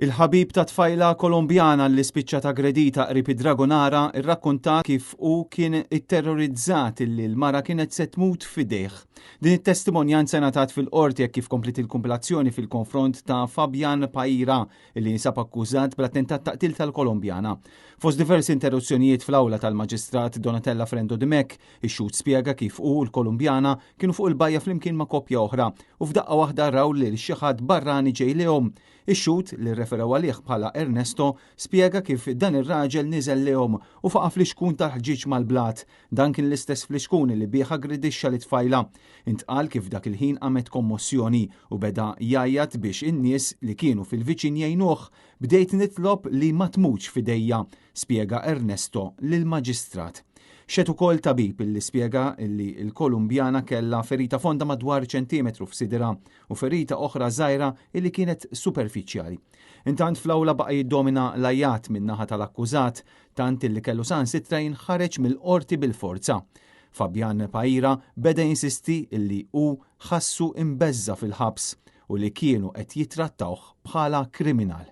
Il-ħabib ta' tfajla Kolombjana li spiċċat aggredita qrib id-Dragonara rrakkonta kif hu kien itterrorizzat illi l-mara kienet se tmut f'idejh. Din it-testimonjanza ngħatat fil-qorti hekk kif kompliet il-kumpilazzjoni fil-konfront ta' Fabian Paira illi jinsab akkużat bl-attentat ta' qtil tal-Kolombjana. Fost diversi interruzzjonijiet fl-awla tal-Maġistrat Donatella Frendo Dimech, ix-xhud spjega kif hu u l-Kolumbjana kienu fuq il-bajja flimkien ma' koppja oħra u f'daqqa waħda raw lil xi ħadd barrani ġej lejhom. Ix-xhud, li rreferew għalih bħala Ernesto, spjega kif dan ir-raġel niżel lejhom u faqa' flixkun tal-ħġieġ mal-blat. Dan kien l-istess flixkun li bih aggredixxa lit-tfajla. Intqal kif dak il-ħin qamet kommossjoni u beda jgħajjat biex in-nies li kienu fil-viċin jgħinuh. Bdejt nitlob li ma tmutx f'idejja, spjega Ernesto lill-Maġistrat. Xehed ukoll tabib li spjega li l-Kolumbjana kellha ferita fonda madwar ċentimetru f'sidirha u ferita oħra żgħira illi kienet superfiċjali. Intant fl-awla baqa' jiddomina l-għajjat min-naħa tal-akkużat tant illi kellu saħansitra jinħareġ mill-qorti bil-forza. Fabian Paira beda jinsisti illi hu ħassu imbeżża' fil-ħabs u li kienu qed jittrattawh bħala kriminal.